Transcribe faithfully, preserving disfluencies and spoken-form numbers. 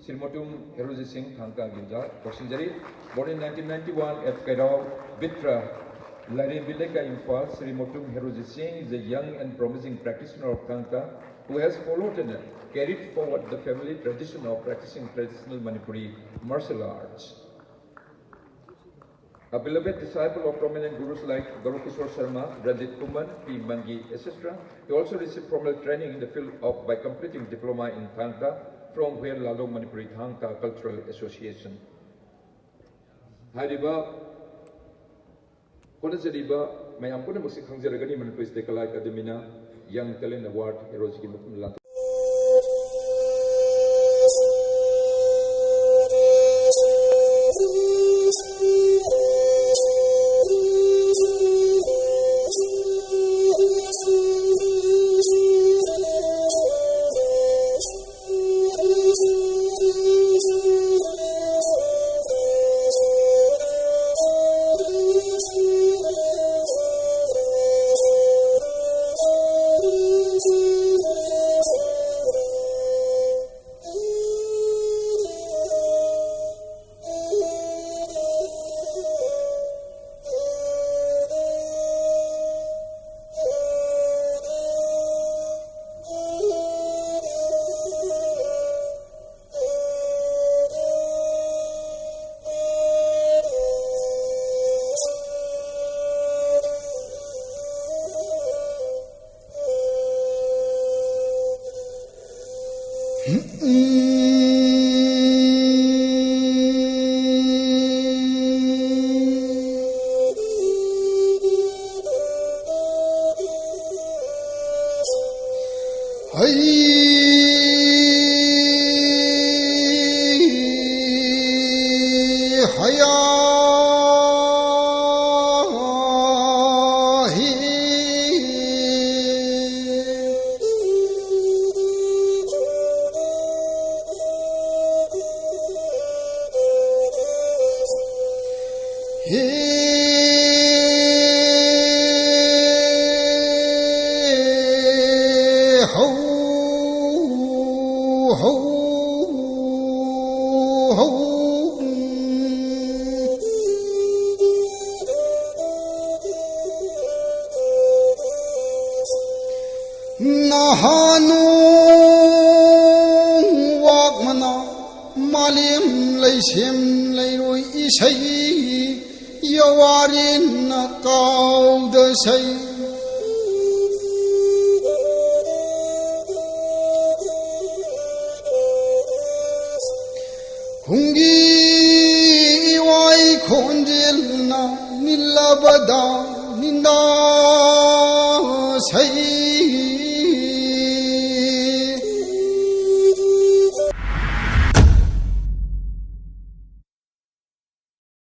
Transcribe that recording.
Sri Motum Herojit Singh, ꯊꯥꯡ ꯇꯥꯒꯤ ꯑꯣꯖꯥ ꯀꯧꯁꯤꯟꯖꯔꯤ꯫ Born in nineteen ninety-one at Kairao, Bitra, Lairembi Leikai, Imphal, Sri Motum Herojit Singh is a young and promising practitioner of Thangka who has followed and carried forward the family tradition of practicing traditional Manipuri martial arts. A beloved disciple of prominent gurus like Garu Kishore Sharma, Randit Khuman, P Mangi, et cetera, he also received formal training in the field of by completing diploma in Thangka from Hwel Lalong Manipuri Thangka Cultural Association. ꯍꯥꯏꯔꯤꯕ ꯍꯣꯠꯅꯖꯔꯤꯕ ꯃꯌꯥꯝ ꯄꯨꯝꯅꯃꯛꯁꯤ ꯈꯪꯖꯔꯒꯅꯤ Manipur state ꯀꯂꯥ ꯑꯦꯀꯥꯗꯃꯤꯅ Young Talent Award ꯍꯦꯔꯣꯖꯤꯒꯤ ꯃꯐꯝꯗ ꯂꯥꯛꯀꯅꯤ꯫ ꯍꯧ꯫ ꯅꯍꯥꯅꯨ ꯋꯥꯛꯃꯅꯥ ꯃꯥꯂꯦꯝ ꯂꯩꯁꯦꯝ ꯂꯩꯔꯣꯏ ꯏꯁꯩ ꯌꯋꯥꯔꯦꯟꯅ ꯀꯥꯎꯗ ꯁꯩ꯫ ꯍꯨꯝꯒꯤ ꯏꯋꯥꯏ ꯈꯣꯟꯖꯦꯜꯅ ꯅꯤꯜꯂꯕꯗ ꯅꯤꯟꯗꯥ ꯁꯩ꯫